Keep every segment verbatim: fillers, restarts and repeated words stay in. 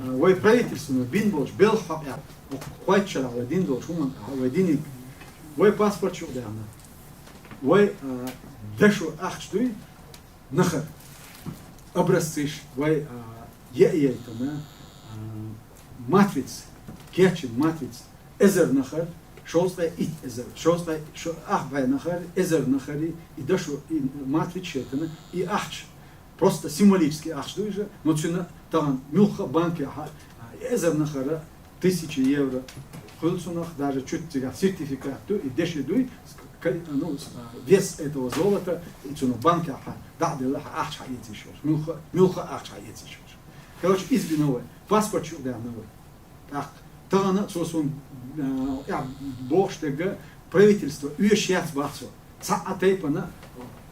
А, вай правительствоно бина болча белха хьокъехь, кхойтта шарахь вай дина долча хӀуманна тӀехь вай диниг, вай паспорт юкъадаьхна. Вай, а, дашо ахча дуй нахар, образцаш вай, а, е а яйтана, а, матрица, кечйина матрица, эзар нахар, шовзткъе итт эзар, шовзткъе, шо-, ах бӀе нахар, эзар нахари, и дашо, и матрица яйтана, и ахча. Просто символически ахча ду иза, но цуьнан тахана муьлхха а банкехь, а, эзар нахара, тысяча евро хуьлу цунах, даже чуть цигахь сертификат ду, и деши дуй, с-, ка-, ну, с-, а, вес этого золота, и цунах банкехь дӀа а делла, ахча хьаэца йиш йолуш. Муьлхха, муьлхха ахча хьаэца йиш йолуш. Короче, иза бина вай. Паспорт юкъадаьхна вай. ТӀаккха тахана цо суна, а, тӀехь бохуш дерг, правительство оьшуш яц бах цо. Цхьа а тайпана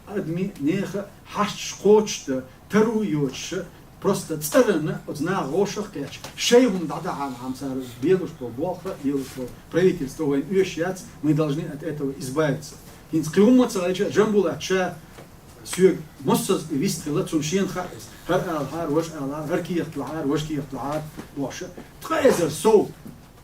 адамийн, нехан хьашташ кхочушдан, таро йоцуш, просто цӀарна оцу наха вовшах а кхетча, шайн хӀума дӀадахьарна хьама цара лелош болу болх а, лелош болу правительство вайна оьшуш яц, мы должны от этого избавиться. ХӀинца кхин хӀумма ца хилча, Жамбулат ша соьга массаза и вистхилла, цунна шена хаьа иза. ХӀара алахьара, важа алахьара, хӀара кехат лахьара, важа кехат лахьара бохуш. Ткъа эзар сов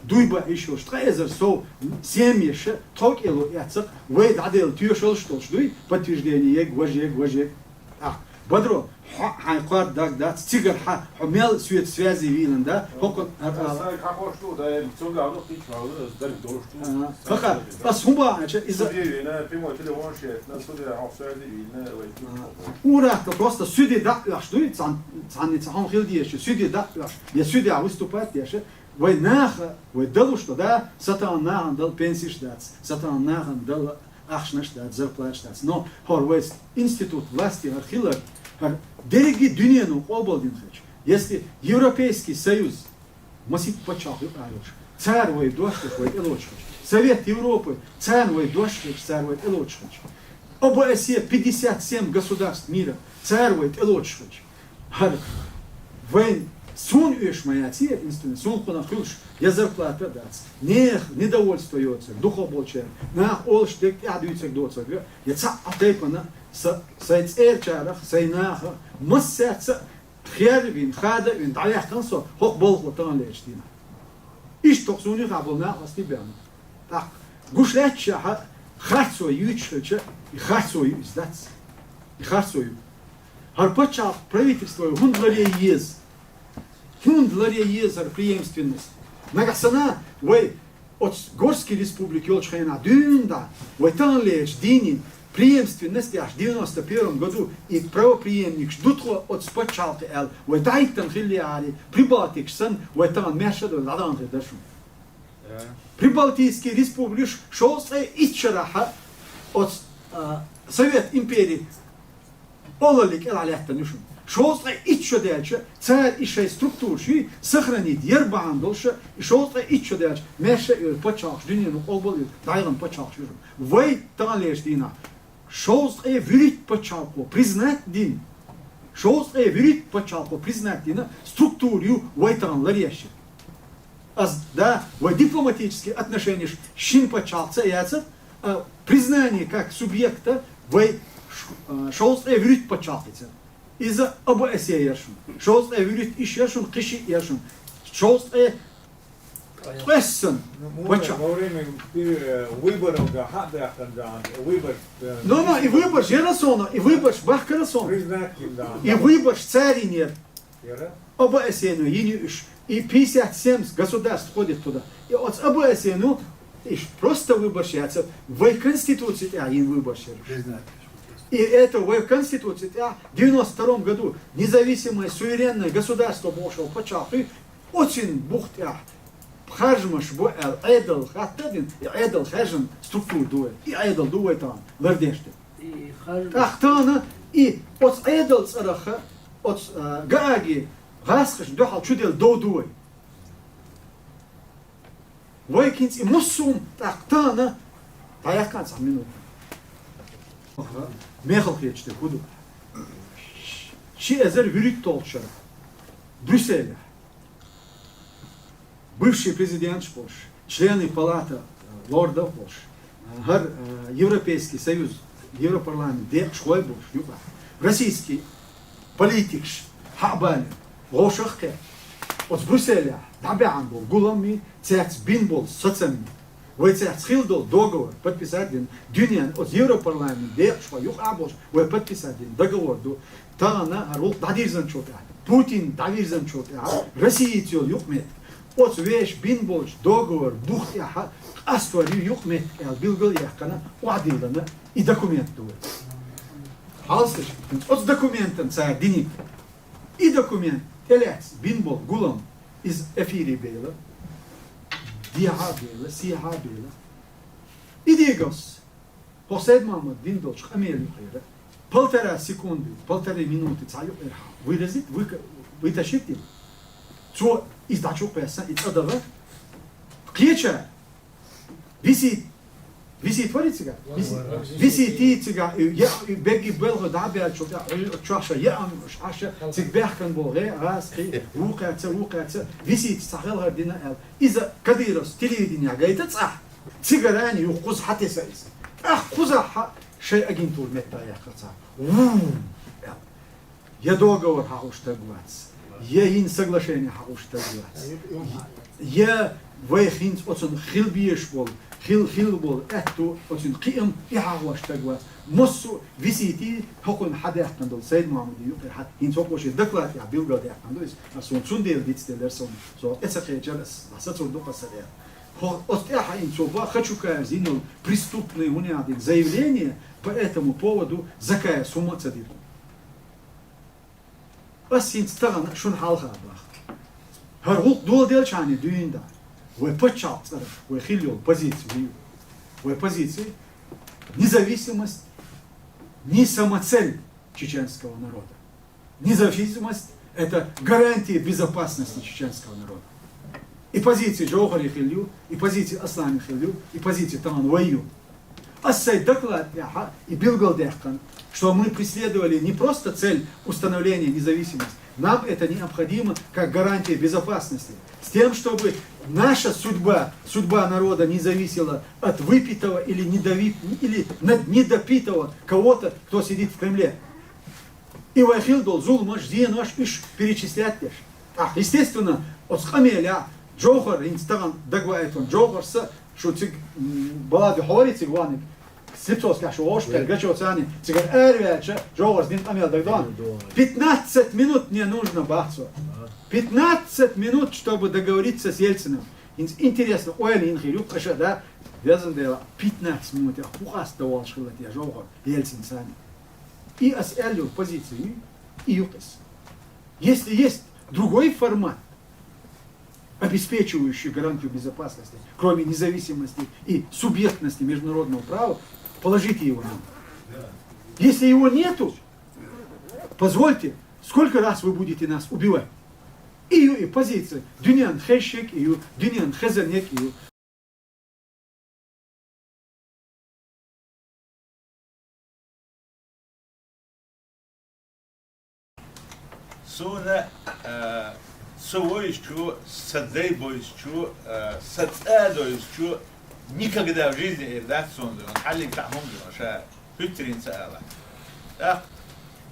дуй бан йиш йолуш, ткъа эзар сов семьяш тхов кӀело эццахь, вай дӀаделла тоьшаллаш долуш дуй, подтверждение ег, важа ег, важа ег. ТӀаккха, Бадро, хьо, хьайн кхоа даг дац, цигара хьан, хьо мел соьца связи вийлина да, хӀокху, а, а, Сайн хьахош ду, да, эм, цуьнга а ду, кхин чу хьо, ас дерг долуш ду. А, хӀокху, ас хӀун боху аьлча, иза Суде вийна, прямой телефон шетна, суде хьо связи вийна, вай А, ура, то просто суде дӀа а оьхуш дуй, цхьан-, цхьанница хьуна хила дезаш, суде дӀа а оьхуш, я суде выступать деш, вай наха, вай далуш ду, да, сатана нахана дала пенсиш дац, сатана нахана дала ахчанаш дац, зарплаташ дац. Но хӀора вай институт власти хӀара хилар, хӀара дерриге дуьнено къобалдина хилча, если Европейский Союз, масийтта пачхьалкх юкъа йолуш, цара вай дош деш вай тӀелоцуш хилча, Совет Европы, царна вай дош деш, цара вай тӀелоцуш хилча, О Б С Е, пятьдесят семь государств мира, цара вай тӀелоцуш хилча, хӀара вайн, суна оьшуш ма яц и инструмент, суна кхунах хуьлуш, я зарплата а дац, нехан недовольство йоцург, дукхахболчеран, наха олуш дерг тӀаьхьа дуьйцург доцург, я цхьа а тайпана са-, сайн цӀерачарах, сайн нахах, массаьрца а хер а вина, хада а вина, дӀаваьккхина со хӀокху балхо таханлерчу дийнахь. Иштта хӀокху суна юххехь болу накъостий бен. ТӀаккха гуш лаьтташехь харцо юьйцуш хилча, и харцо ю иза дац. И харцо ю. ХӀара пачхьалкх правительство хӀунда ларъян еза? ХӀунда ларъян еза хӀара преемственность? Нагахь санна вай оцу Горский республика йолчу хенахь дуьйна дӀа, вай таханлерчу дийне преемственность еш девяносто первом году и правопреемникаш ду тхо оцу пачхьалкхе аьлла, вай дӀахӀиттина хиллехьара, Прибалтикаш санна, вай тахана маьрша а долу дӀадахана хир дара шуна. Прибалтийские республикаш шовзткъе итт шарахь оцу, а, Совет импери олалле кӀелхьа лаьттина ю шуна. Шовзткъе итт шо даьлча, цара и шайн структураш юй сохранить яр бахьана долуш, и шовзткъе итт шо даьлча, маьрша а йолу пачхьалкхаш дуьнено къобал а йина, дӀайгӀана пачхьалкхаш ю шуна. Вай таханлерчу дийнахь шовзткъе вуьрхӀитта пачхьалкхо признать дина, шовзткъе вуьрхӀитта пачхьалкхо признать дина структура ю вай тахана ларъеш. Ас, да, вай дипломатические отношенеш шина пачхьалкхца а яцара, а признание как субъекта вай ш-, а, шовзткъе вуьрхӀитта пачхьалкхца. Иза О Б С Е яра шуна. Шовзткъе вуьрхӀитта иш яра шуна, кхин шиъ яра шуна. Шовзткъе ткъесан Ну, мы пачхьалкх. Во время пере-, выборов, да, хьа, да, да, выбор, э, Ну, ну, и выбораш яра суна, и выбораш бахкара суна. Признать, да. И выбораш царийн яра. Яра? О Б С Е-но йина ю уьш. И пятьдесят семь государств входит туда. И оцу О Б С Е-но, иш просто выбораш яцара, вай конституци тӀехь йина выбораш яра уьш. Признать. И это вай конституци тӀехь девяносто втором году независимое суверенное государство бохуш йолу пачхьалкх ю, оцин бух тӀехь харжамаш бу аьлла, Ӏедал хатта а дина, и Ӏедал хаьржина структура ду вай. И Ӏедал ду вай тахана, лардеш дерг. И харжамаш ТӀаккха тахана и оцу Ӏедал цӀарах, оцу, а, Гааги гӀазкхашна дуьхьал чуделла дов ду вай. Вай кхин цӀе муссум тӀаккха тахана, дӀаяьккхина цхьа минута. Мехала хеташ дерг хӀун ду? Ши эзар вуьрхӀитталгӀачу шарахь Брюсселехь бывший президенташ болуш, члены палаты, э, лордов болуш, э, хӀара, э, Европейский Союз, Европарламент декъашхой болуш юкъахь, российский политикаш хьа а балийна, вовшах а кхетта, Оцу Брюсселехь дӀабаьхьна болу гулам а, цаьрца бина болу сацам а, вай цаьрца хилла долу договор подписать дина, дуьненна оцу Европарламентан декъашхой юкъахь а болуш, вай подписать дина договор ду. Тахана хӀара гӀуллакх дӀадирзинчул тӀаьхьа, Путин дӀавирзинчул тӀаьхьа, Россица йолу юкъаметтиг, оцу вешан бина болчу договор бух тӀехь къастор ю юкъаметтиг аьлла билгал а яьккхина, охьадиллина и документ ду вай. Хьалсаш, оцу документана цара диниг. И документ тӀелаьцна бина болу гулам, иза эфире бела, дехьа а бела, сехьа а бела. И дегас, хӀокху Сайд-Мохьмада дина долчу къамелан юкъера полтора секунды, полторы минуты цхьа юкъера выразить, выка-, вытащить дина. Цо иза дӀачу кхоьссина, и цӀа дала, кхечара висийта, висийта вара и цигахь? Висийта. Висийта и цигахь, и, я, и бегги белха дӀа а баьллачул тӀаьхьа, и чохь ша яа, ша цига баьхкина болу гӀе, гӀаз, кхин, вукхаьца, вукхаьца, висийта цхьа хелхар дина аьлла. Иза Кадыровс телевиденехь гайта цӀахь, цигара а юха кхуза хьатеса иза. ТӀаккха кхузахь шайн агентура метта яьккхира цара. Ву! Аьлла. Я договор хьахуш стаг вац, я йина соглашение хьахуш стаг вац, я вай хӀинца оцунна хила безаш болу, хила, хила болу аьтту оцунна кхиам и хьахош стаг вац. Массо а висийта хӀокхунна хьадаьккхина долу Сайд-Мохьмадан юкъера хьа-, хӀинца хӀокхо шен докладехь билгалдаьккхина ду иза, ас суна цундела дицделира суна, со тӀе ца кхечара, ас сацур ду-кх аса аьлла. ХӀо-, оцу тӀаьхьа хӀинца цо боху Хачукаевс йина йолу преступный хӀунда дина заявление по этому поводу Закаевс хӀумма а ца дира. Ас хӀинца тахана шуна хьалха боху. ХӀара гӀуллакх доладелчхьана дуьйна дӀа. Вай пачхьалкх цӀарах вай хила йолу позици ю. Вай позици — независимость не самоцель чеченского народа. Независимость — это гарантия безопасности чеченского народа. И позиция Джовхара хила ю, и позиция Аслана хила ю, и позиция тахана вай ю. Ас сайн доклад тӀехь и билгалдаьккхина, что мы преследовали не просто цель установления независимости. Нам это необходимо как гарантия безопасности. С тем, чтобы наша судьба, судьба народа не зависела от выпитого или недовип-, или над-, недопитого кого-то, кто сидит в Кремле. И вай хила долу зуламаш, зенош, уьш перечислять деш. А, естественно, оцу къамелехь Джовхар, хӀинца тахана дагаваийтина Джовхарс, шу цига, м, балади хьори цига ваниг, Слепцовскехь шу вовшах тера гачо царни, цигара араваьлча, Джовхарс дина къамел дагадогӀу. Пятнадцать минут мне нужно, боху цо. Пятнадцать минут, чтобы договориться с Ельциным. ХӀинца интересно, ойла йина хир ю-кх аша, да? Везан Дела, пятнадцать минут, я, хӀун къастадо волуш хилла те Джовхар Ельцин санна? И ас аьлла йолу позици ю, и ю-кх иза. Если есть другой формат, обеспечивающий гарантию безопасности, кроме независимости и субъектности международного права, положите его нам. Если его нету, позвольте, сколько раз вы будете нас убивать? И ю и позиция. Дуьненна хезчиг и ю, дуьненна хезарниг и ю. Суна, э, со войсчу, сан дай бойсчу, э, сан цӀа дойсчу никогда в жизни эр дац суна, хьаллиг тӀаьхьа хӀума ша хӀуьттарина ца ала. ТӀаккха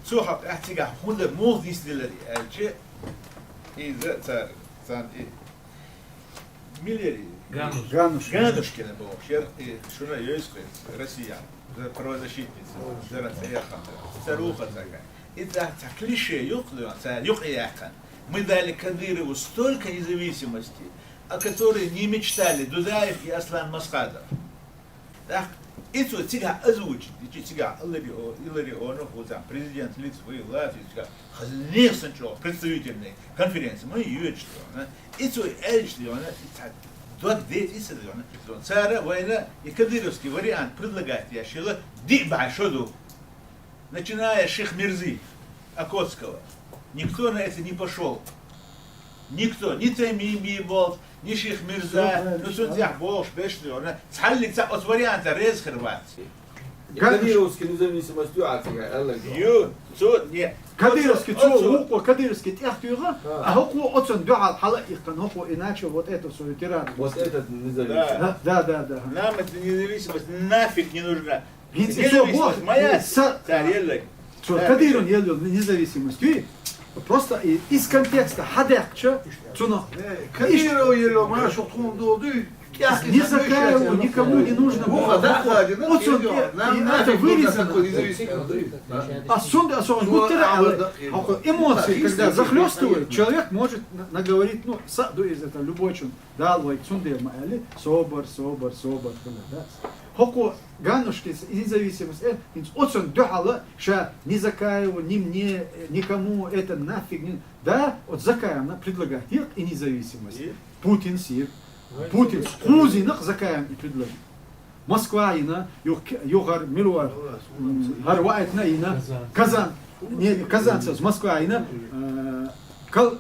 цо хьо тӀаьхьа цигахь хӀунда муха дицделира аьлча, иза цара, царна и Миллери. Гануш. Гануш. Ганушкина бохуш яра, и шуна йойсу кхин, Россия, за правозащитница, за цӀе яхана. Ца руха цага. И цхьа, цхьа клише юкъа, цхьа юкъа яьккхина. Мы дали Кадырову столько независимости, о которой не мечтали Дудаев и Аслан Масхадов. ТӀаккха и цо цигахь озвучить дичи, цигахь Илларио-, Илларионов ву цхьа президент лиц вуй, Латвии цигахь хаза нехан санна чӀогӀа представительный конференция, ма йоьдуш ду вайна. И цо аьлча ду вайна, и цхьа дог деца и ца ду вайна. Цара вайна и кадыровский вариант предлагать еш хилла диъ бӀе шо ду. Начиная с Шихмирзы Окотского. Никто на это не пошёл. Никто, ни Таймин Биболт, ни Шихмирза, ну, цунна тӀехь бохуш беш ду вайна. Цхьаллиг цхьа оцу варианта реза хир вац. Кадыровский независимость ю а цигахь аьлларг. Ю, цо, не. Кадыровский цо, оцо, оцо вукхо Кадыровский тӀехтуьйгӀа, а хӀокхо оцунна дуьхьал хьала а иккхина, хӀокхо иначе вот это свою тираду. Вот этот независимость. Да. Да, да, да, да. Нам эта независимость нафиг не нужна. ХӀинца и цо боху, независимость моя, са-, цара елларг. Цо Кадыровна елла йолу независимость юй. Просто и- из контекста хьадаьккхача, цунах Кадыров ело, ма шо тхуна долу дуй. Ни Закаеву, никому не нужно было. Муха даха дина, Вот он, кедо, и- нам и нафиг это нужна вырезано. такой независимый. А сунда особо Ну, гуттера, а але, вот, да, а вот эмоции, да, когда если захлестывают, есть, человек может на- наговорить, ну, са- ну, из этого любой чун, да, лой, цунда ма али, собар, собар, собар, да. Хоку ганушки независимость, э, инц оцон духала, ша ни Закаеву, ни мне, э, никому это нафиг не, да, вот Закаевна предлагает и независимость. И? Путин сир. Путин хузинах Закаевна и предложит. Москва ина, юг, югар милуар, м, гар ваэтна ина, Казан. Казан. Не, Казан саз, Москва ина, э, Кал-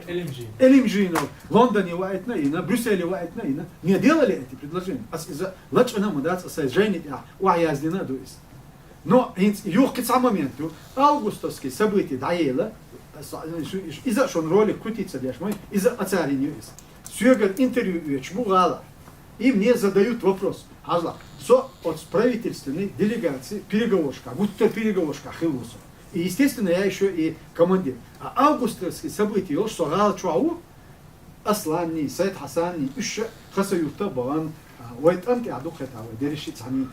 Элимжи. Элимжино, Лондоне ваэтна ина, Брюсселе ваэтна ина. Мне делали эти предложения. Ас иза лачана мадац, аса жени я, ва яздина дуис. Но инц юх кица моменту, августовский события даела, аса- иза шон ролик крутится деш мой, иза ацарин юис. Сюгар интервью веч бугала. И мне задают вопрос. Хазла, со от правительственной делегации переговорщика, гуттер переговорщика хилусу. И, естественно, я еще и командир. А августовские события, йолуш со гӀала чу ву, Асланни, Сайд Хасанни, уьш ша Хасавюрта бахана, а, вай тӀам тӀехь дукхета, вай дерриш цхьаьна.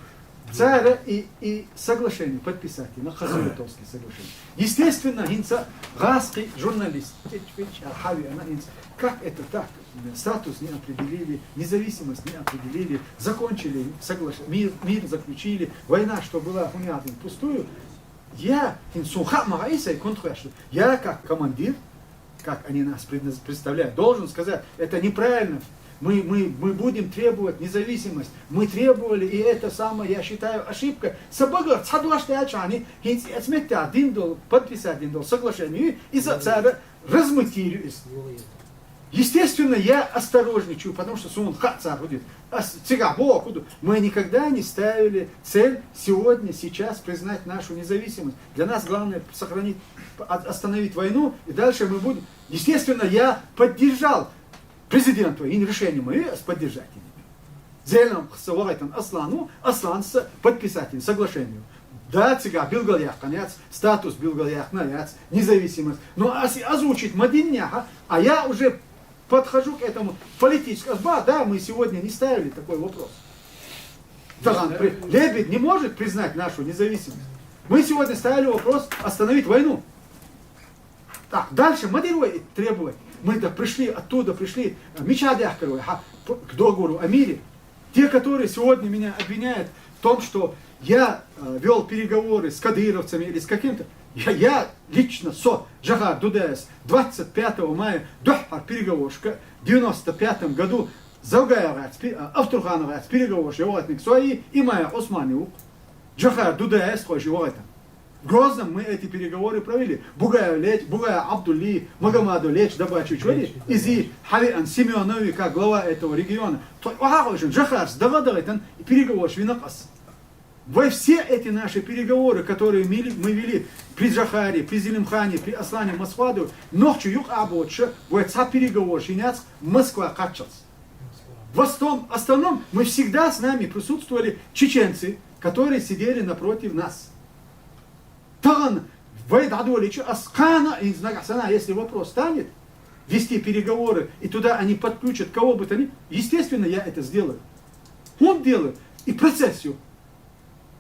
Цара и, и соглашение подписать йина, Хасавюртовские соглашения. Естественно, хӀинца гӀаскхи журналист, чич-пич, а, хьави ана хӀинца. Как это так? Статус не определили, независимость не определили, закончили соглаш- мир, мир заключили, война, что была, хӀунда яхна, пустую. Я, хӀинца сун хаа ма хаьа, сай кунтхуьш, я как командир, как они нас предназ- представляют, должен сказать, это неправильно. Мы, мы, мы будем требовать независимость. Мы требовали, и это самое, я считаю, ошибка. Са багара цхьа дош даьлча хьани, хӀинца эцу меттехь дина долу, подписать дина долу соглашение, иза цара размытили иза. Естественно, я осторожничаю, потому что суна хаа цара хӀун дина. Ас цигахь боху хӀун ду. Мы никогда не ставили цель сегодня, сейчас признать нашу независимость. Для нас главное сохранить, от- остановить войну, и дальше мы будем. Естественно, я поддержал президента, и решение моё поддержать. Зелам хаса вагайтан Аслану, Аслан са подписать йина соглашение. Да, цигахь билгал яьккхина яц, статус билгал яьккхина яц, независимость. Но ас и озвучить ма диннехь, а я уже подхожу к этому политически. Ас боху, да, мы сегодня не ставили такой вопрос. Тахана при- Лебедь не может признать нашу независимость. Мы сегодня ставили вопрос остановить войну. Так, дальше ма дира вай требовать. Мы да пришли оттуда, пришли, э, мича даьхкира вай, ха, п- к договору о мире. Те, которые сегодня меня обвиняют в том, что я э, вел переговоры с кадыровцами или с каким-то, я, я лично со Джохар Дудаевс двадцать пятого мая дуьххьара переговорщика девяносто пятом году ЗавгаевгӀац, пи- а, АвтурхановгӀац переговорщик йогӀатник со и Имая Усмани ву. Джохар Дудаевс хойш йогӀатан. В Грозном мы эти переговоры провели. Бугаев Леч, Бугаев Абдулли, Магомадов Леч Дабачевич вари, изи Хавиан Семенови, как глава этого региона. То, ага, хойшин, Джохарс, дага дагайтан, и переговорщик винакъас. Вай все эти наши переговоры, которые мы, мы вели при Джохаре, при Зелимхане, при Аслане Масхадове, нохчо юкъа а боцуша, вай цхьа переговорщик яц Москва кхаччалц. В основном, основном мы всегда с нами присутствовали чеченцы, которые сидели напротив нас. Тахана вай дӀадолийча, ас кхана а, иза нагахь санна, если вопрос станет, вести переговоры, и туда они подключат кого бы то ни, естественно, я это сделаю. Он делает. И процесс ю.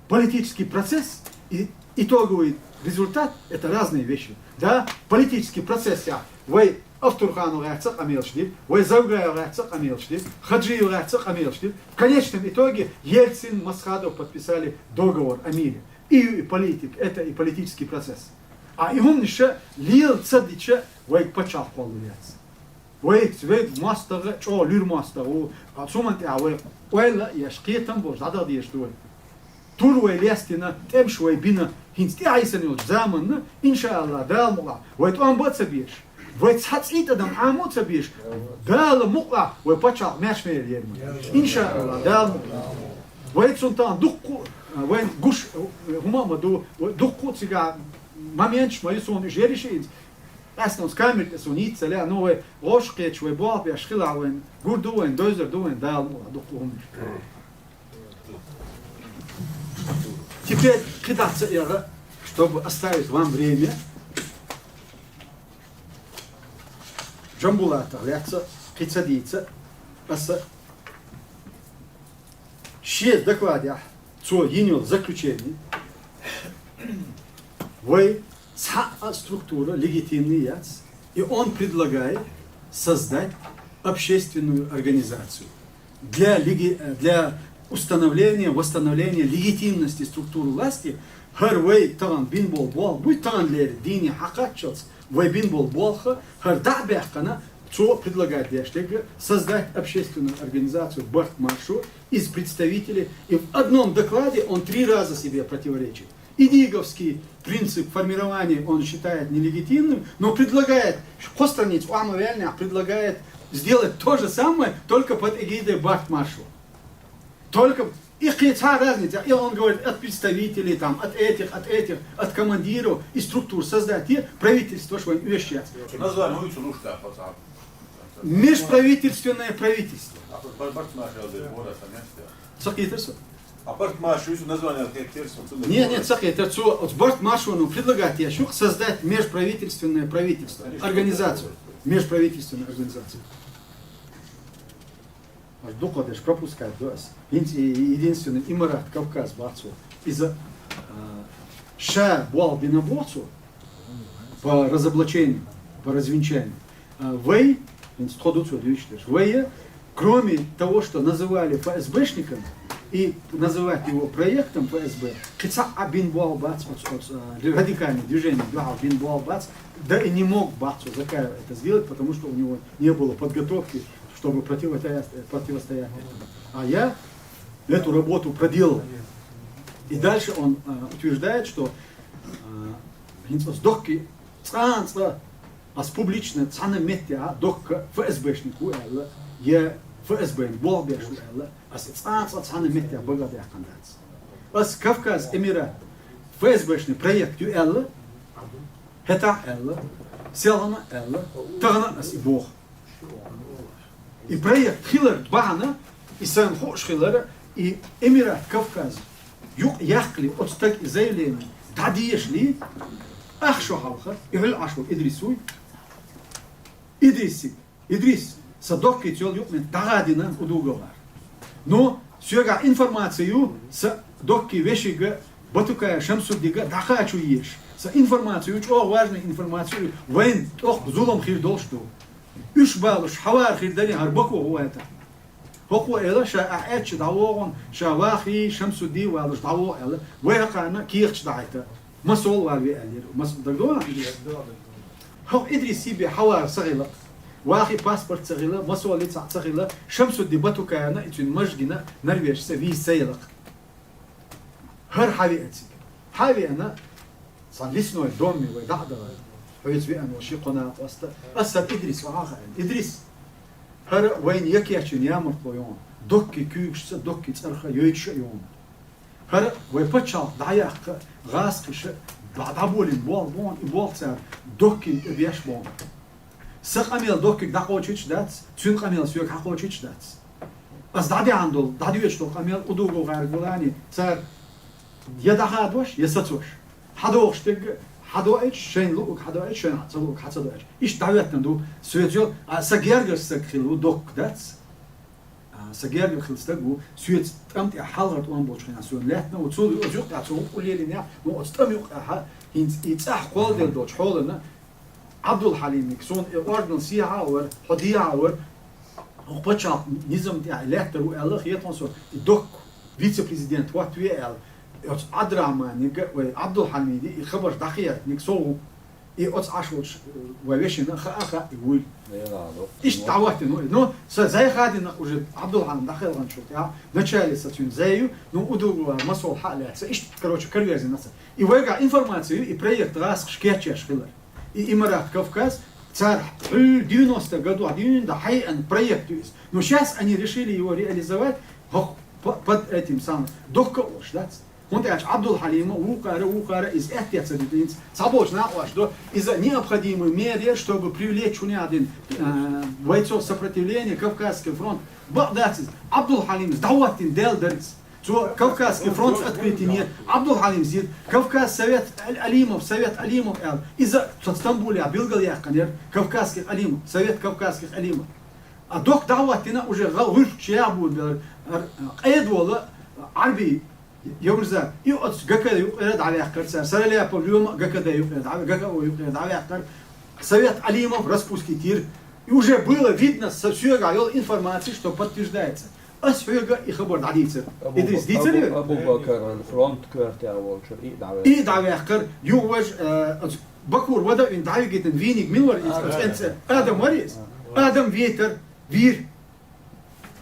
Политический процесс и итоговый результат — это разные вещи. Да, политический процесс я. Вай АвтурхановгӀаьца къамелаш дир, вай ЗавгаевгӀаьца къамелаш дир, ХаджиевгӀаьца къамелаш дир. В конечном итоге Ельцин, Масхадов подписали договор о мире. И, и политик, это и политический процесс. А и хӀуманаш лела ца дича, вай пачхьалкх кхоллалур яц. Вай, вай мостагӀа, чӀогӀа луьра мостагӀа ву, а цу хӀуманна тӀехь вай ойла а еш, кхетам а болуш дӀадаха дезаш ду вай. Тур вай лестина, тӀемаш вай бина, хӀинца тӀаьхьийсина йолчу заманна, иншааллахӀ, Дала мукъалахь, вай тӀом бан а ца безаш, вай цхьа цӀий тӀадам Ӏамо а ца безаш, Дала мукъалахь, вай пачхьалкх маьрша-мера яр ма. ИншааллахӀ, Дала мукъалахь. Вай цунна тахана дуккха а, вайн гуш хӀума а ма ду, вай дуккха а цигахь моменташ ма ю, суна уьш ерриш а иза. Къаьстина оцу камера тӀе суна йийца ца лаьа, ну, вай гӀош кхеташ, вай болх беш хилахь, вайн гур ду вайн, дойзар ду вайн, Дала мукъалахь, дуккха а хӀуманаш. Теперь кхидӀа ца эгӀа, чтобы оставить вам время. Жамбулатов лаьцна кхин ца дийца аса шен докладехь цо йина йолу заключение: вай цхьа а структура легитимный яц, и он предлагает создать общественную организацию для, леги-, э, для установления, восстановления легитимности структур власти. ХӀара вай тахана бина болу болх буй, тахана лерина дийне хьакхаччалц вай бина болу болх, хӀара дӀа а баьккхина, цо предлагать деш дерг создать общественную организацию «Барт-Маршо» из представителей. И в одном докладе он три раза себе противоречит. Идиговский принцип формирования он считает нелегитимным, но предлагает, кхо страница охьа ма ваьллинехь, предлагает сделать то же самое, только под эгидой «Барт-Маршо». Только и кхин цхьа разница, и он говорит, от представителей, там, от этих, от этих, от командиров, и структур создать, и правительство ж вайн оьшуш яц. Название вуй цу луш тӀе, пацан? Межправительственное правительство. А, Бар-, Барт-Маршо, да, вот это место. Ца кхетар со? А Барт-Маршо, вуй цу название кхетар со, цу... Не, не, ца кхетар, цо оцу «Барт-Маршо» ну предлагать еш ю-кх создать межправительственное правительство, организацию, межправительственную организацию. Аш дукха дерш пропускать до ас. ХӀинца и единственный Имарат Кавказ бац цо. Иза, а, ша болх бина боху цо по разоблачению, по развенчанию. А, вай, хӀинца тхо ду цо дуьйцуш дерш, вай, кроме того, что называли ФСБшником и называть его проектом ФСБ, кхин цхьа а бина болх бац оцу, оцу, а, радикальное движение дуьхьал бина болх бац, да и не мог бац цо Закаев это сделать, потому что у него не было подготовки, чтобы противостоять, противостоять этому. А я эту работу проделал. И дальше он, а, утверждает, что, а, хӀинца ас дохки цкъа а, цкъа а ас публично цхьана меттехь дохка ФСБшник ву аьлла, я ФСБ-н болх беш ву аьлла, ас цкъа а, цкъа а цхьана меттехь бага а даьккхина дац. Ас Кавказ Эмират ФСБшный проект ю аьлла, хӀетахь а аьлла, селхана а аьлла, тахана а ас и боху. И проект хилар бахьана, и сайна хууш хилар, и Эмират Кавказ юкъа яккхале, оцу стага и заявление дӀадешале, ах шо хьалха, и хьуьлла Ӏаш волу Идрис вуй. Идрисе: «Идрис, сан дохкица йолу юкъаметтиг дӀагӀадина Удуговгара. Ну, соьгахь информаци ю, сан дохкин вешига, Батукаев Шамсуддига дӀакхачо езаш. Сан информаци ю, чӀогӀа важная информаци ю, вайна тӀоккха зулам хир долуш ду. Уьш балуш хьавар хир дарий хӀара Баку гӀо вайтахь». ХӀокхо элира, ша ахь аьлча дӀавогӀу, ша Вахи, Шамсудди валуш дӀавогӀу аьлла, вай хӀокхарна кехаташ дахьийта. Масол вала ве аьллера. Мас-, дагадогӀу ахь? ХӀокху Идрисе бен хьавар ца хилла, Вахи паспорт ца хилла, Масоли цхьаъ ца хилла, Шамсудди Батукаевна и цуьнан маж гина Норвежца виза ца елла-кх. ХӀара хьан веа цига? Хьан а веана, цхьана лесной доме вай дӀа а дахана, хьоьца веана волу ши-кхо накъост а, ас хӀара Идрис вахьа а хаийна. Идрис, хӀара вайна я кечйина ямартло ю хьуна, дохкий куьйгашца, дохкий цӀарах а йойтуш а ю хьуна. ХӀара вай пачхьалкх дӀаяккха гӀазкхаша дӀа-, дӀаболийна болх бу хьуна, и болх цара дохкийна тӀе беш бу хьуна. Сан къамел дохкийга дӀакхочуьйтуш дац, цуьнан къамел соьга хьакхочуьйтуш дац. Ас дӀадеана долу, дӀадоьдуш долу къамел Удуговгара гулани цара я дӀахадош, я сацош. ХьадогӀуш дерг хьадоуьйтуш, шайна луург хьадоуьйтуш, шайна ца луург хьа ца доуьйтуш. Иштта дӀахӀоьттина ду, соьца йолу, а, сан гергара стаг хилла ву дохка дац. А, сан гергара хилла стаг ву, соьца тӀам тӀехь хьалхара тӀом болчу хенахь суна лаьттина ву, цул оцу юккъехь цо хӀуъу лелийнехь, ну, оцу тӀам юккъехь хӀинца и цӀахь кхолладелла долчу хьолана Ӏабдулхьалимниг суна и орденал сехьа а вара, хьо дехьа а вара, хӀокху пачхьалкх низам тӀехь и лаьттар ву аьлла, хетахь суна, и дохка вице-президент хӀоттаве аьлла, оцу Ӏабдурахьманиг а, вай Ӏабдулхьалимига и хабарш дӀахеийтинарг со ву. И оцу Ӏаш волчу вайн вешина хаа а хаьа и вуй. Иштта дӀахӀоттийна ву и. Ну, сан зӀе ха дина уже Ӏабдулхьалим дӀакхелханчул тӀаьхьа, вначале сан цуьнан зӀе ю, ну, Удуговгара Масол хьа а лаьцна, иштта, короче, караверзина сан. И вайгахь информаци ю, и проект гӀазкхаша кечъеш хилар. И Имарат Кавказ, цара хьуьлла девяносто годах дийна дан хьаеана проект ю иза. Но щас они решили его реализовать, хӀокху по-, под этим самым, дохка а волуш дац. ХӀунда аьлча Ӏабдулхьалима вукхара, вукхара иза аьттехьа ца дитинца, цхьаболчу накъош до, иза необходимая мера, чтобы привлечь хӀунда аьлла дина, э, бойцов сопротивления, Кавказский фронт. Бакъ дац иза. Ӏабдулхьалимас дӀахӀоттийна даьлла дара иза. Цо Кавказский фронт открытый нет. Абдулхалим Зид, Кавказ совет Ал-, Алимов, совет Алимов аьлла. Иза цо Стамбуле билгалъяьккхинера Кавказских Алимов, совет Кавказских Алимов. А дохк дӀахӀоттийна уже гӀа-, гӀуллакхаш яхь бу бер, ар-, къедвола Ӏарбий Юмарза, и оцу ГК юкъера дӀаваьккхира цара. Саралепов Лоьма а ГКД юкъера дӀа-, ГКО юкъера дӀаваьккхира. Совет Алимов распустить йира. И уже было видно, со-, соьгахь йолу информация, что подтверждается. Ас хьоьга и хабар дӀадийцира. Абу-, Идрис, дийцира Абу-, вай? Абу-Бакаран фронт коьртехь волчуьра и дӀаваьккхира. И дӀаваьккхира. Юха важа, э, оцу Бакур вада вин дӀавигитина вийниг мила вара иза? Адам. Оцу кӀентан Адам вара иза? Адам витар, вийр.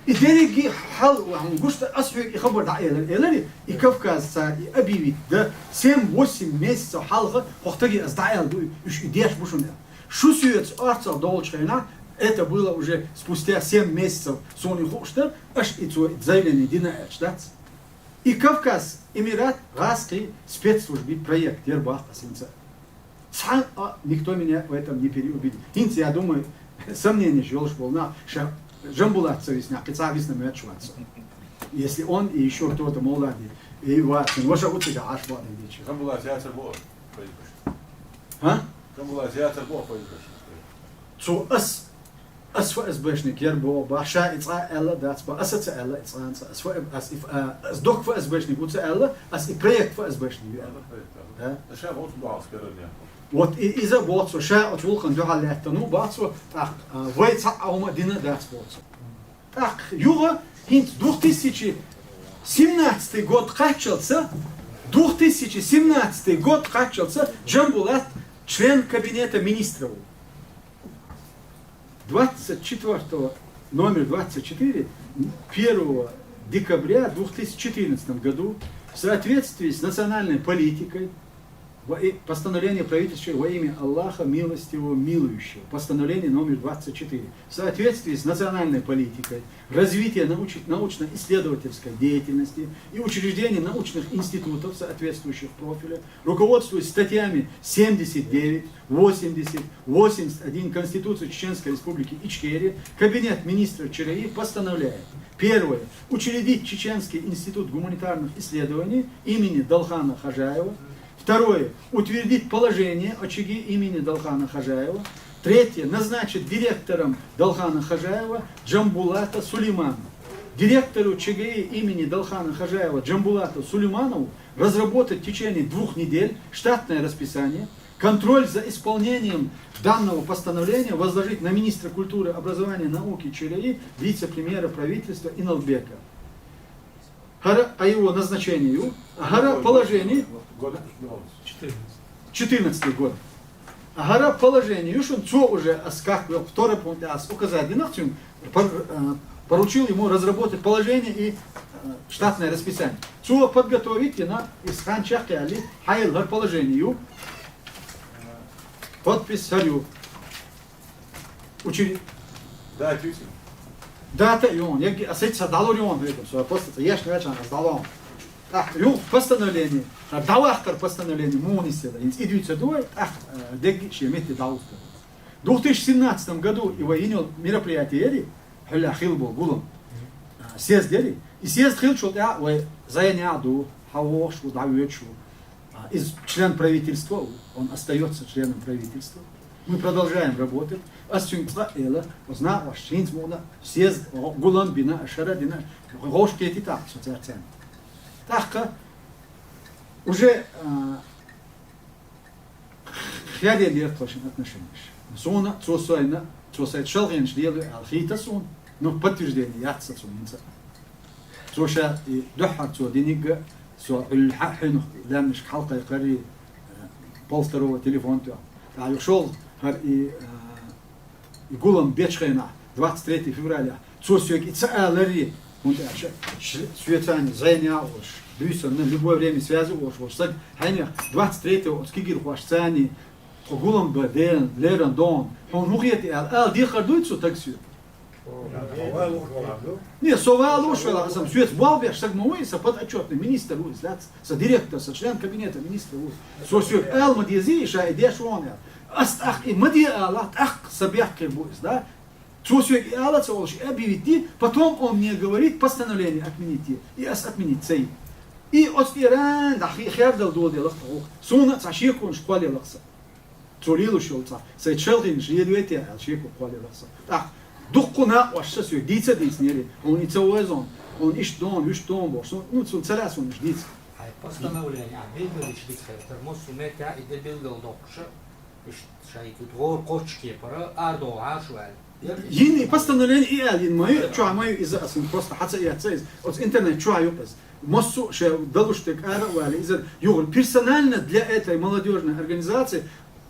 И дерриге хьал, хьуна гуш ца, ас хьоьга и хабар дӀаэлира, элира, и Кавказ цара и объявить дан семь-восемь месяцев хьалха, хӀокху стаге ас дӀааьлла ду, уьш и деш бу шуна аьлла. Шу соьца орцах долчу хенахь, это было уже спустя семь месяцев, суна и хууш дара, аша и цо и заявление дина аьлча, дац? И Кавказ, Эмират, гӀазкхийн спецслужбин проект яра боху ас хӀинца. Цхьа а, никто меня в этом не переубедит. ХӀинца, я думаю, сомненеш йолуш болу нах, ша Жамбулат ца виснехь, кхин цхьа а висна моьттуш вац со. Если он и ещё кто-то молодой, и вацин, ваша у цигахь Ӏаш боху дийчи. Жамбулат яцар боху ФСБшник. А? Жамбулат яцар боху ФСБшник. Цо ас, ас ФСБшник яра боху, бах, ша и цкъа а аьлла дац, бах, аса ца аьлла и цкъа а, ас ФСБ, ас и ф-, а, ас дохк ФСБшник ву ца аьлла, ас и проект ФСБшник ю аьлла. Аса проект, ага. Да? Ша вовсу бахьалс карарне. Вот и иза боху цо, ша оцу гӀуллакхана дуьхьал лаьттина ву, бах, цо, тӀаккха, а, вай цхьа а хӀума дина дац боху цо. ТӀаккха юха хӀинца двух тысячи семнадцатый год кхаччалца, двух тысячи семнадцатый год кхаччалца Джамбулат член кабинета министров. Двадцать четвёртого, номер двадцать четыре, первого декабря две тысячи четырнадцатом году в соответствии с национальной политикой во и-, постановление правительства во имя Аллаха, милостивого, милующего. Постановление номер двадцать четыре. В соответствии с национальной политикой развития науч-, научно-исследовательской деятельности и учреждений научных институтов соответствующих профиля, руководствуясь статьями семьдесят девять, восемьдесят, восемьдесят один Конституции Чеченской Республики Ичкерия, Кабинет министров ЧРИ постановляет: первое. Учредить Чеченский институт гуманитарных исследований имени Далхана Хожаева. Второе. Утвердить положение о ЧГИ имени Далхана Хожаева. Третье. Назначить директором Далхана Хожаева Джамбулата Сулейманова. Директору ЧГИ имени Далхана Хожаева Джамбулату Сулейманову разработать в течение двух недель штатное расписание, контроль за исполнением данного постановления возложить на министра культуры, образования и науки ЧРИ, вице-премьера правительства Иналбека. ХӀара о его назначению, а хӀара положение. Год. Четырнадцатый год. А хӀара положение ю шуна, цо уже ас как вел второй пункт ас указать динах цуьнга, пор-, э, поручил ему разработать положение и, э, штатное расписание. Цо подготовить дина, и хан чекхъяли, хьайла хӀара положение ю. Подпись хӀара ю. Учили. Да, тюсин. Дата а йон, яги а сеца далур йон, хӀуьйту, со просто ца еш начан аз далон. ТӀаккха юха постановление, ха, дӀавахкар постановление, муха нисъяла, хӀинца и дуьйцур ду вай, тӀаккха, э, дегги шен метте дӀавухкар. Двух тысячи семнадцатом году и вай йина йолу мероприятие яри, хьуьлла хилла болу гулам. А, съезд яри. И съезд хилчул тӀаьхьа вай зайна а ду, хьан вохуш ву, дӀавоьдуш ву. А, иза член правительства ву, он остаётся членом правительства. Мы продолжаем работать. Ас цуьнга цкъа а эла, оцу накъосташна хӀинца мукъана съезд, гулам бина, шара дина, гӀовш кхетийтахь со цаьрца. ТӀаккха уже, а, хьаделлера тхо шина отношенеш. Суна, цо сайна, цо сайна шалхенаш лело аьлла хийта суна, но подтверждение яц сан цунна хӀинца. Цо ша и дуьххьара цо диниг а, со хьуьлла хьа-, хьуьнах лаьмнашка хьалакхайкхари, э, полвторого телефон тоьхна. ТӀаккха юха шолгӀа хӀара и, э, и гулам бечу хенахь, двадцать третье февраля, цо соьга и ца алари, хӀунда аьлча ш-, соьца цхьаьна зайна а волуш, буьйсанна, любое время связи а волуш волчу стаг, хьайнех двадцать третьего оцу кегийрхошца цхьаьна тхо гулам бан ден, леран дон, хьуна хӀун хета аьлла, ала дехар дуй цу стага соьга? Не, со валуш велахь, сан соьца болх беш стаг ма ву и, сан подотчетный министр ву иза, дац? Сан директор, сан член кабинета министра ву. Со соьга ала ма дезий, ша и деш вон аьлла. Ас тӀаккха и ма де алахь, тӀаккха сан бехк хир бу иза, да? Цо соьга и ала ца волуш, и объявить ди, потом он мне говорит постановление отменить е, и ас отменить ца йи. И оцу тӀера да хи-, хердал доладелла тхо. Суна цхьа шеконаш кхоллаелла аса. Цо лелош йолу цхьа, сайн шалгӀинаш лелавейта аьлла шеко кхоллаелла аса. ТӀаккха дуккха накъош сан соьга дийца а дийцинера, хьуна и ца веза, хьуна иштта дона, вуьшта дона бохуш, суна, ну, цунна ца лаьа суна иштта дийца. Хьайн постановление, а, билгалдича дика хир дара, массо а метта и де билгалдоккхуша, иштта шайн куьг гӀора кхоччуш кепара, арадовла хьаша ваьлла. Йина и постановление и аьлла йина ма ю, чохь ма ю иза, аса просто хьаца а эцна иза, оцу интернет чохь ю иза. Массо а шайн далуш дерг ара а валий, иза юха персонально для этой молодёжной организации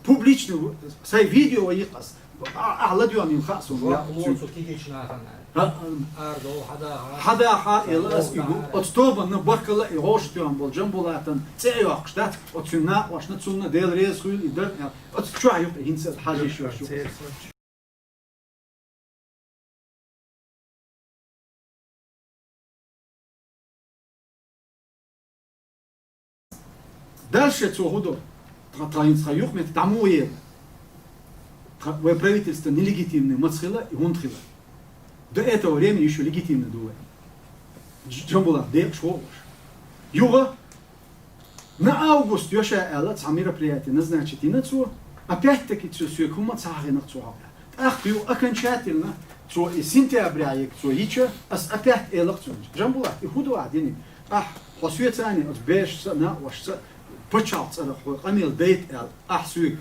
публично в-, сайн видео йикъ ас. А, ахьа ладоьгӀна йина хаьа суна. Жоп лоцу кегийчу нахана. ХӀа? Ара дов, хьадаха. Хьадаха, эла ас и гу. Оцу тобанна баркалла и гӀоша тоьхна болу Джамбулатан цӀе а йоккхуш дац, оцу накъошна цунна Дела реза хуьйла и дар, оцу чохь юкъа хӀинца хьажа йиш йолуш ю. Дальше цо хӀун до? Тха, тха хӀинца тха юкъаметтиг дӀа муха ела? Тха, вай правительство нелегитимный маца хила и хӀунда хила? До этого времени ещё легитимный ду вай. Дж-, Джамбулат, декъаш ву уьш. Юха На август йо ша аьлла, цхьа мероприятие назначить йина цо. Опять-таки цо соьга хӀумма ца хьахийнакх цо хьокъехь. ТӀаккха ю окончательно цо и сентября йига цо йича, ас опять элакх цуьнга: «Джамбулат, и хӀун ду ахь диниг? Ахь, хьо соьца а, оцу берашца а, накъошца а пачхьалкх цӀарах хьо къамел дайта аьлла, ахь соьга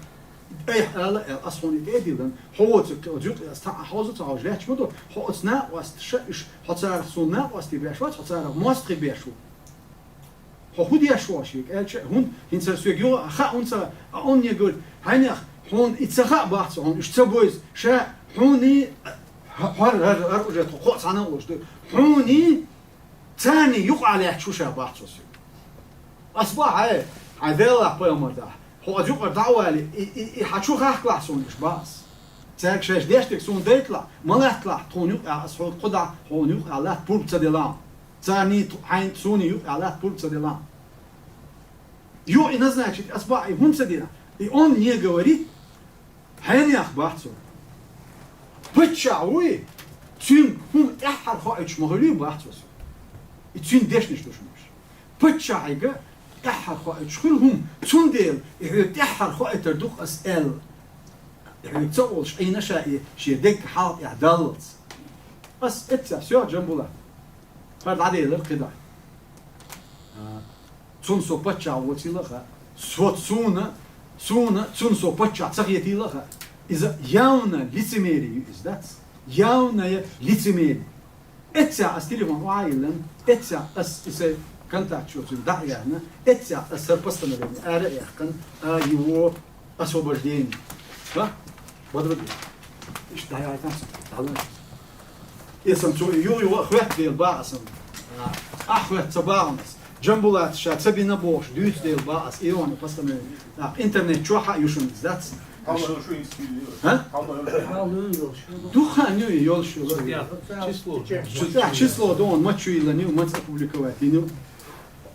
айхьа ала аьлла, ас хьуна и тӀе а диллина, хьо воцург оцу юкъе ас таӀа хьовза ца хьовзуш лаьтташ ма ду, хьо оцу накъосташа уьш, хьо царах суна накъостий беш вац, хьо царах мостагӀий беш ву». Хьо хӀун деш ву шега аьлча, хӀунда хӀинца соьга юха а хаьа хӀунда ца хаьа, а он мне говорит: «Хьайнех, хьуна и ца хаьа боху цо хьуна, уьш ца бойза, ша хьуний, хьо, хьо, хьо, хьо уже тхо кхоъ цхьаьна а волуш ду, хьуний царний юкъахь лаьтташ ву ша боху цо соьга». Ас боху: «Хьай, хьайн Делахь пайхамар дахь, хьо оцу юкъара дӀа а валий, и, и, и хьан чу хахкалахь суна уьш боху ас. Цаьрга шаьш деш дерг суна дайталахь, ма латталахь, тхуна юкъахь ас хьо кху дахь, хьуна юкъахь латта пурба ца делахь». Царний тху-, хьайн суна юкъа латта пурба ца делахь. Юха и назначить ас боху, и хӀунда ца дина? И он мне говорит, хьенех боху цо. Паччахь вуй, цуьнга хӀума тӀаьххьара хоуьйтуш ма хуьлий боху цо. И цуьнан дешнаш ду шуна уьш. Паччахьига тӀаьххьара хоуьйтуш хуьлу хӀума, цундела и хьоьга тӀаьххьара хоуьйтур ду-кх ас аьлла. И хьоьга ца олуш Ӏийна ша и шен дегга хьалха тӀехь даллалц. Ас эццехь, всё, Джамбулат. ХӀара дӀаделира кхидӀа. А, цунна со паччахь воцийла а хаьа. Со цунна, цунна, цунна со паччахь ца хетийла а хаьа. Иза явно лицемерие ю иза, дац? Явное лицемерие. Эццехь ас телефон охьа а йиллина, эццехь ас и сайн контакт чу цуьнан дӀа а яьхна, эццехь ас хӀара постановление ара а яьккхина, а его освобождение. Ха? Бадрудин. Иштта дӀаяйтина аса, дӀалуш. Эсан цо юха-юха а хоьтту дела боху аса. А, ахь хоьтту ца боху аса. Джамбулата ша ца бина бохуш дуьйцу дела боху аса. И йогӀу постановление. ТӀаккха интернет чохь а ю шуна иза, дац? Хьалла йолуш ю иза? А? Хьалла йолуш ю. Дукха хан ю и йолуш ю. Число. Чу-, число ду, он маца ю йиллина ю, маца опубликовать йина ю.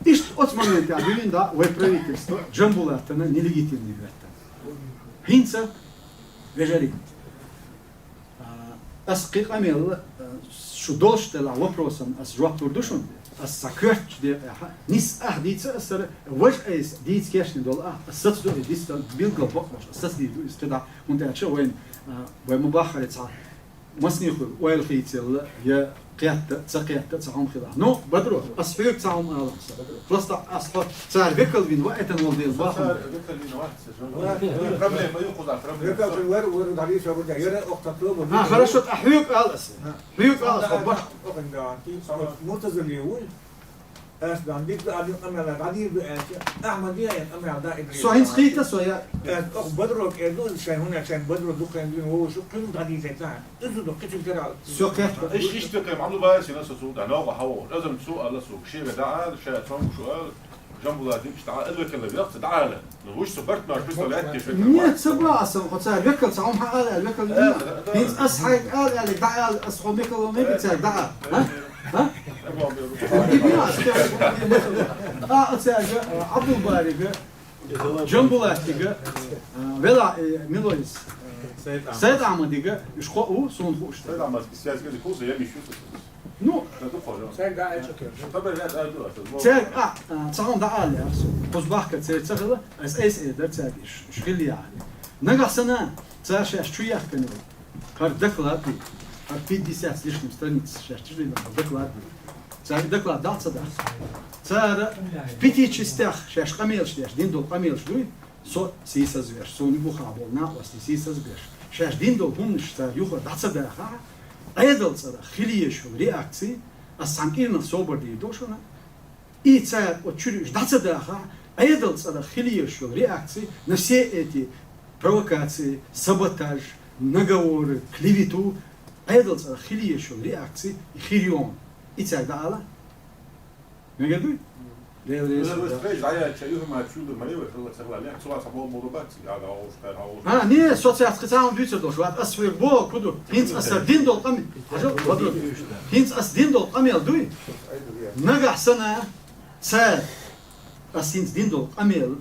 Иштта оцу моментехь дуьйна дӀа вай правительство Джамбулатана нелегитимный хӀоьттина. ХӀинца, вежарий, а, ас кхин къамел, а, шу долуш делахь вопросам ас жоп лур ду шуна. Ас сан коьртачу декъехь, нис ахь дийца ас сара, важа айса дийца кечдина долу ахь, ас сацадо и дистан билггал бакъош, ас сацадийр ду иза кхидӀа, хӀунда аьлча вайн, а, вай ма-баххара цхьа масане хуьлу, ойла хийцаелла, я кхетта, ца кхетта, цхьа хӀума хилахь. Ну, Бадро, ас хьоьга цхьа хӀума алахь сан. Просто ас хьо цара векал вина ваийтина волу дела боху. Цара векал вина вац, цара. Проблема ю кхузахь, проблема. Векал вина вара, вара, дӀа виса вара, яра охта тобу. А, хорошо, а хьоьга ала ас. Хьоьга ала ас, хьо баш. Охин даан, ти, Муртазали вуй. Ас дан дика ду, а дин къамела дӀадийр ду аьлча, Ахьмад ян къамела дӀа идри. Со хӀинца кхийта со я. Ас ох Бадро кӀел ду, шайн хӀуна шайн Бадро дукхайн дуьйна вовшах кхин дӀадийцай цхьа. Иза ду кхин тера. Со кхетта. Иш, иш текхе, Мамду Байсина со цу дӀа ногӀа хьаво. Азам цу ала со, шега дӀа ала, шая цомгуш ала, Джамбула дикаш дӀа ала, векала вехца дӀа ала. Ну, уж со барт мар представлять те, что... Нет, ца бааса, хьо цара векал ца хьо хьаала, векал вина. ХӀинца ас хьайга ала, ала, дӀа ала, ас хьо векал ма бицара, дӀа ала. А? А? А, а цаьрга, а, Абдулбарига, Джамбулатига, а, вела, э, мила вар из, Сайд Ахьмадига, уж кхоъ ва, сона хууш. Сайд Ахьмадский связь гали куза, я мишу. Ну, цаьрга а, а, цхьа хӀама дӀаала яхар со. Кхуза бахка церан ца хила, аз айса эр дар цаьрга, иш, иш хила яхар. Нагахь санна, цар шаьш чу яхкана вай. ХӀара доклад ду, хӀара пятьдесят с лишним страниц шаьш чу лилла доклад ду. Цар доклад дӀа ца даха. Цар в пяти частях шаьш къамелаш деш, дина дола къамелаш дуй, со сийсаз веш, сона юххе бола накъостий сийсаз беш. Шаьш дина дола хӀуманаш цар юха дӀа ца дахахь, Ӏедал цӀерах хила езаш йола реакци, ас цхьана кӀирнах собар дийр ду шуна, и цар оцу чуьра уьш дӀа ца дахахь, Ӏедал цӀерах хила езаш йола реакци на все эти провокации, саботаж, наговоры, клевету, Ӏедал цӀерах хила езаш йола реакци, и хир ю хьуна. И цаьрга дӀаала? Мегар дуй? Дела реза хила. Вай стрейч дӀаяьлча, юха ма чу ду, ма е вай хила ца хила, лех, цо ца бо мура бац, я да, ош, кай, ош. А, не, со цаьрца кхин цхьа хӀума дуьйцур долуш вац, ас хьоьга боху, ку ду. ХӀинца ас дина долу къаме-, хьажал, хӀинца ас дина долу къамел дуй? Нагахь санна, цара, ас хӀинца дина долу къамел,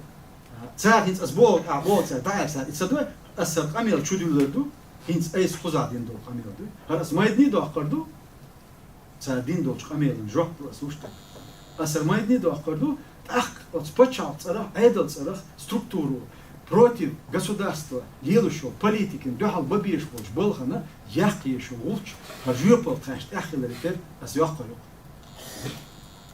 цара хӀинца ас боху, а, боху цара, дӀа аса, и ца дуй, ас сан къамел чу дуьллур ду, хӀинца айса кхузахь дина долу къамел дуй. ХӀара ас майдане доккхур ду, цара дина долчу къамелан жоп ду ас луш дерг. Аса майдане доккхур ду, тӀаккха оцу пачхьалкх цӀарах, Ӏедал цӀарах структуро против государства лелаш йолу политикин дуьхьал бан безаш болчу балхана яккха езаш йолу гӀулч, хӀара жоьпалла тхаьш тӀехь хиларе терра ас йоккхур ю.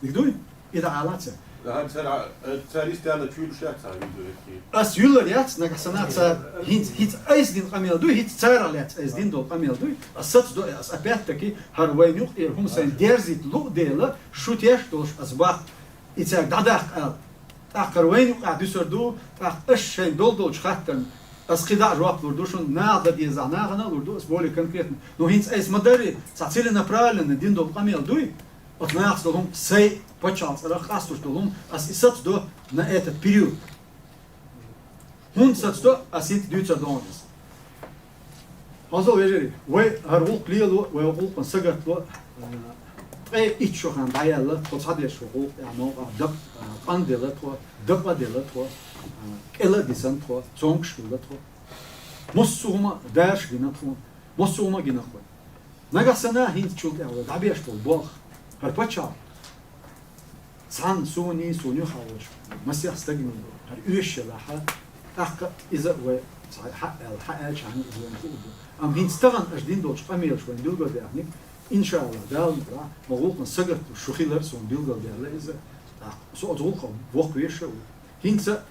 Дика дуй? И дӀаала цара. Хан цара, э, цара истяла чуьйлуш яц цара видео. Ас юьллар яц, нагахь санна цара хӀинца, хӀинца айса дина къамел дуй, хӀинца царах лаьцна айса дина долу къамел дуй. Ас саца до, ас опять-таки хӀара вайна юкъера хӀума сайна дерзийта луу дела, шу теш долуш ас баккха, и цаьрга дӀадаккха ала. ТӀаккха хӀара вайна юкъахь дуьсур ду, тӀаккха аш шайн дол-долчу хаттарна, ас кхидӀа а жоп лур ду шуна, наха дан дезахь, нахана а лур ду, ас более конкретно. Ну, хӀинца айса ма дарри, цхьа целенаправленно дина долу къамел дуй, оцу нахаца долу хӀума, сайн пачхьалкх цӀарах къастуш долу хӀума, ас и саца до на этот период. ХӀунда саца до, ас хӀинца дуьйцур ду хьуна иза. Хьовсал, вежарий, вай хӀара гӀуллакх лело, вай гӀуллакхана сагатло, а, ткъе итт шо хан дӀаяьлла, тхо цхьадерш ву гӀуллакх тӀехь новкъа дакъа, а, къан делла тхо, дакъа делла тхо, а, кӀела а дисна тхо, цомгуш хилла тхо. Массо а хӀума дараш гина тхуна, массо а хӀума гина тхо. Нагахь санна хӀинца чул тӀехь вай дӀабеш болу болх, хӀара пачхьалкх, цхьанна суний, суна юххьа волчу масех стагний, хӀара оьшуш елахь, тӀаккха иза вай цхьа хьа аьлла, хьа аьлча хьуна иза вайна хуур ду. Амма хӀинца тахана аша дина долчу къамелаш вайна билгалдаьхниг, иншаАллахӀ, Дала мукъ лахь, ма гӀуллакхана сагатлуш шу хилар суна билгалдаьлла иза. ТӀаккха со оцу гӀуллакхах воккхавеш а ву. ХӀинца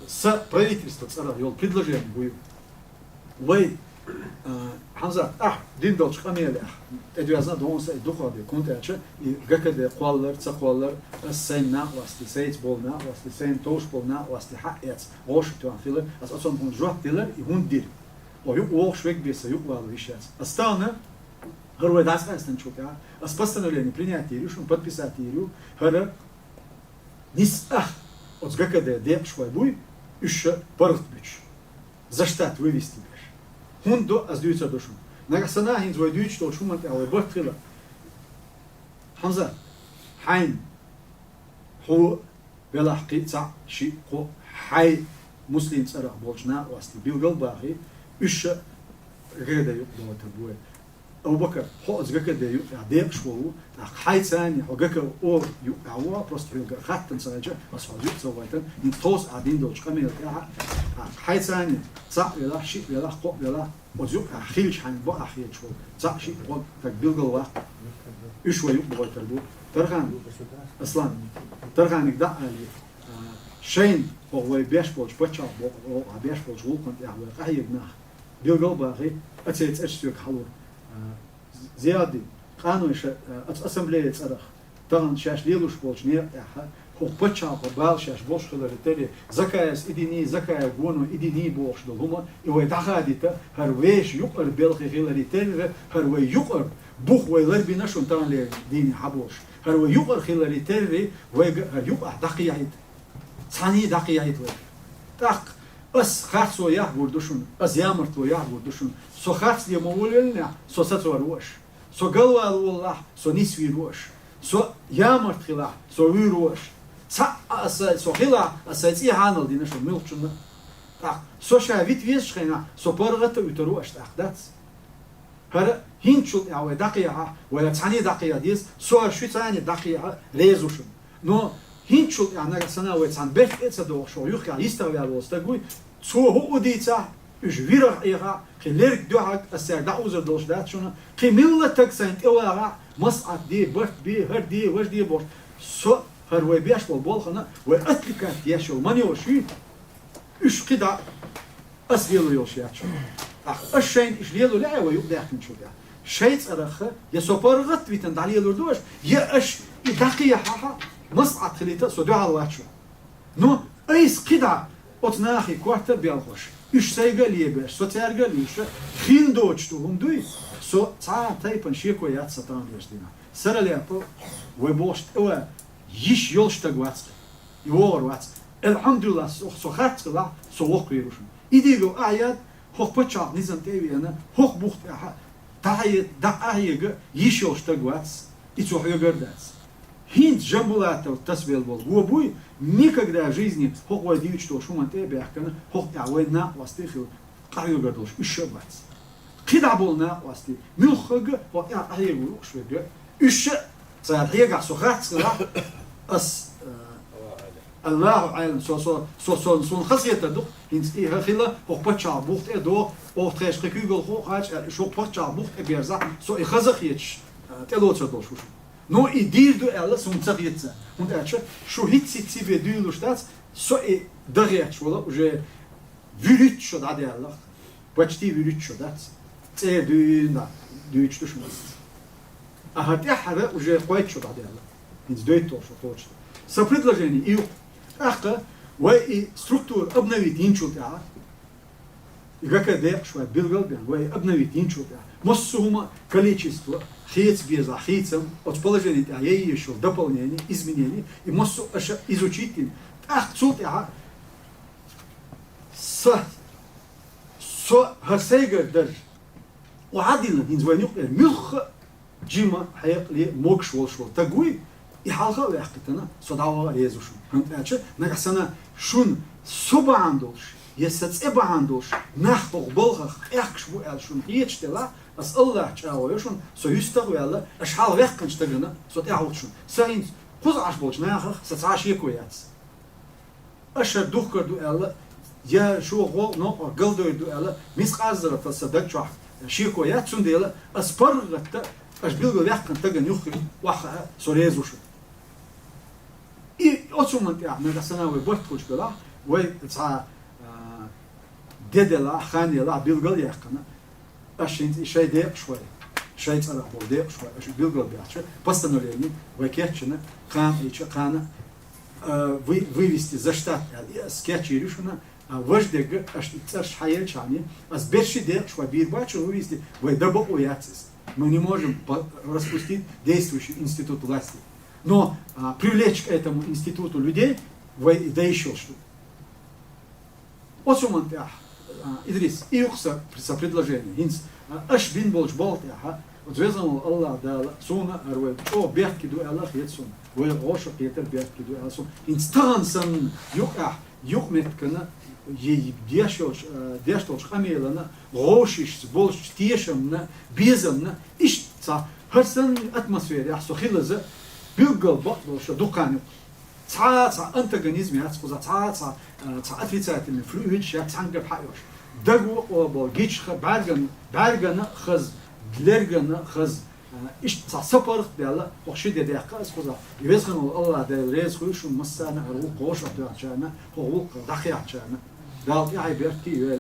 сан правительство цӀарах йолу предложени бу ю. Вай, а, Хьамзат, ахь дина долчу къамелех тӀедоьзна а ду хьуна сан и дукхах дерг, хӀунда аьлча и ГКД кхоллар, ца кхоллар, ас сайн накъостий, сайца болу накъостий, сайна товш болу накъостий хьаэца, гӀоша тоьхна хилар, ас оцунна хӀунда жоп делар, и хӀунда дира. О, юкъа вогӀуш верг бен сан юкъа валар йиш яц. Ас тахана, хӀара вай дӀасакъаьстинчул тӀаьхьа, ас постановление принять йийр ю, шуна подписать йийр ю, хӀара Нисса ахь оцу ГКД декъашхой буй, уьш ша паргӀат буьтуш, за штат вывести беш. ХӀунда до, ас дуьйцур ду шуна. Нагахь санна хӀинца вай дуьйцуш долчу хӀуманна тӀехь вай барт хила. Хьамзат, хьайна, хьо велахь кхин а цхьаъ, шиъ, кхоъ, хьайн Муслим цӀарах болчу накъостий билгал а бахий, уьш ша ГКД юкъа дохуьйтур бу вай. Абу-Бакар, хьо оцу ГКД юкъахь декъашхо ву, тӀаккха хьайца а хьо ГКО юкъахь ву, просто хьоьгара хаттам ца хилча, ас хьо юкъа ца вайтан, хӀинца тховса ахь дина долчу къамел тӀехь, тӀаккха хьайца а цхьаъ велахь, шиъ велахь, кхоъ велахь, оцу юкъахь хилча хьайна бакъахь хеташ волу цхьаъ, шиъ, кхоъ стаг билгал ваккха, уьш вай юкъа дохуьйтур бу. Тархан, Аслан, Тарханиг дӀа а алий, а, шайна, хӀокху вай беш болчу пачхьалкх боху, хӀокху беш болчу гӀуллакхана тӀехь вай къахьега нах билгал а бахий, а церан цӀераш соьга хьалур. А, Зиядин, къанойша, а, аца ассамблея цӀарах, тахана шаьш лелуш болчу некъа тӀехь, хӀокху пачхьалкхо бала шаьш болуш хиларе терра, Закаевс идиний, Закаев гоно идиний бохуш долу хӀума, и вай дӀахадийта, хӀара вешан юкъара белхи хиларе терра, хӀара вай юкъара бух вай ларбина шуна таханлеран дийне хьаболуш. ХӀара вай юкъара хиларе терра, вайга хӀара юкъахь дӀакхайкхийта. Цхьаьний дӀакхайкхийта вай. ТӀаккха ас харцо яхь гур ду шуна, ас ямартло яхь гур ду шуна. Со харцле ма волавеллинехь, со сацор ву аш. Со галвала волалахь, со нисвийр ву аш. Со ямарт хилахь, со вуьйр ву аш. Цхьаъ а аса со хила, аса цӀе хьанал дина шо муьлххачунна. ТӀаккха со ша вита везаш хенахь, со паргӀата а вуьтур ву аша тӀаккха, дац? ХӀара хӀинцачул тӀаьхьа вай дӀакхехьа, вай цхьаьна дӀакхехьа деза, со хӀара шуьца а дӀакхехьа реза ву шуна. Но хӀинцачул тӀаьхьа нагахь санна вай цхьана бехк тӀе а ца дохуш, юххехь йистагӀваьлла волу стаг вуй, цо хӀу а дийцахь, уьш вирах Ӏехахь, кхин лерг дуьхьаг ас цаьрга дӀаузар долуш дац шуна, кхин милла таг сайна тӀе вагӀахь, масхьат де, барт бе, хӀара де, важа де бохуш, со хӀара вай беш болу болхана, вай отвлекать еш йолу маневр шуьйра, уьш кхидӀа ас лело йолуш яц шуна. ТӀаккха ас шайна уьш лело лаьа вай юкъадаьккхинчул тӀаьхьа. Шайн цӀарах я со паргӀат а витина дӀалелор ду аша, я аша и дӀакхехьахь, масхьат хилийта а со дуьхьал вац шуна. Ну, айса кхидӀа оцу нахе корта а белхош, уьш сайга а лебеш, со цаьрга а луьйш, хин доцуш ду хӀума дуй, со цхьа а тайпана шеко яц сан тахана деш дина. Сара лепа вай бохуш тӀе ван йиш йолуш стаг вац хьо. И вогӀур вац. Элхьамдулла, со, со харц хилахь, со воккхавер ву шуна. И дийго ахьа яд, хӀокху пачхьалкх низам тӀе а веана, хӀокху бух тӀехь дӀа а, дӀа а хьега йиш йолуш стаг вац, и цо хьоьгур а дац. ХӀинца Жамбулатов тасабелла болу го буй, никогда в жизни хӀокху вай дуьйцуш долу хӀуманна тӀе а баьхкина, хӀокху тӀехь вайн накъостий хила къахьоьгур долуш уьш а бац. КхидӀа болу накъостий, муьлххаг а хӀокху тӀехь къахьега ву уьш верг а. Уьш а цара хьегахь со харц хилахь, ас, э, Аллаху Ӏалам, со, со, со, со, суна хазахетар ду, хӀинца и хӀара хила, хӀокху пачхьалкх бух тӀе а доху, оха тхешан кхин куьйгалхо а кхача аьлла, уьш хӀокху пачхьалкх бух тӀе берзахь, со и хазахеташ, э, тӀелоцур долуш ву шу. Но и дийр ду аьлла, суна ца хета цара. ХӀунда аьлча шу хӀиц-хӀиц бен дуьйлалуш дац, со и дан гӀерташ вала уже вуьрхӀитта шо дӀадаьлла. Почти вуьрхӀитта шо дац. ЦӀе дуьйна дуьйцуш ду шуна. Аха тӀаьххьара уже кхойтта шо дӀадаьлла. ХӀинца дойталгӀа шо кхочуш ду. Сан предложение и ю. ТӀаккха вай и структура обновить йинчул тӀаьхьа, ГК декъашхой билгал а бен, вай обновить йинчул тӀаьхьа, массо а хӀума количество, хеца беза, хийцам, оцу положение тӀехь яйеш йолу дополнение, изменение, и массо а аша изучить йина. ТӀаккха цул тӀаьхьа са, со хӀара сайгара дара, охьадиллина хӀинца вайн юкъера муьлхха а жима, хьекъале, могуш волуш волу стаг вуй, и хьалха а ваьккхитана, со дӀаваха а реза ву шуна. ХӀунда аьлча нагахь санна шуна со бахьана долуш, я сан цӀе бахьана долуш, нах хӀокху балхах къехкаш бу аьлла шуна хеташ делахь, ас Аллахь чӀагӀо йо шуна, со юьстах а ваьлла, аша хьалха ваьккхинчу стагана со тӀаьхьа ву шуна. Сан хӀинца кхуза Ӏаш болчу нахах сан цхьа а шеко яц. Аша духкур ду аьлла, я шу гӀо-, новкъа галдойр ду аьлла, мискъаззара таса даг чохь шеко яц, цундела ас паргӀатта аша билгал ваьккхина стагана юххе охьахаа со реза ву шуна. И оцу хӀуманна тӀехь нагахь санна вай барт хуьлуш белахь, вай цхьа, а, де делахь, хан елахь, билгал а яьккхина, аша хӀинца и шайн декъашхой, шайн цӀарах болу декъашхой, аша билгал баьхча, постановление вай кечйина, кхана Ӏийча, кхана, а, вы-, вывести за штат аьлла, и ас кечйийр ю шуна, а, важа дерг аша и цӀераш хьаелчахьана, ас берши декъашхой бийр бац шуна вывести, вай дан бакъо яц иза. Мы не можем по-, распустить действующий институт власти. Но, а, привлечь к этому институту людей вай и дан йиш йолуш ду. Оцу хӀуманна тӀехь, а, Идрис, и ю-кх сан, сан предложение. ХӀинца, а, аша бина болчу болх тӀехь, оцу Везан волу Аллах Дала суна а, хӀара вай чӀогӀа бехке ду аьлла а хета суна. Вай гӀо шо кхетар бехке ду аьлла суна. ХӀинца тахана санна юкъахь, юкъаметтигана, е-, деш йолчу, а, деш долчу къамелана, гӀовшашца болчу тешамна, безамна, иштта цхьа хӀара санна атмосферехь со хилаза, билггал бакъдолуш дуккха а юкъа. Цхьа а цхьа антагонизм яц кхузахь, цхьа а цхьа, а, цхьа отрицательный флюидаш яц цхьаьнгара хьаоьхуш. Дагвокъо болу гича ха-, бӀаьрган-, бӀаьргана а хаза, лергана а хаза, а, иштта цхьа сапаргӀат а баьлла, хӀокху ши де даьккха аса кхузахь. И Веза хинна волу Аллах Дела реза хуьлда шуна массарна а, хӀара гӀуллакх гӀо шо тоьхначарна, хӀокху гӀуллакхах дӀахехьначарна. Дала тӀаьхье беркате йойла.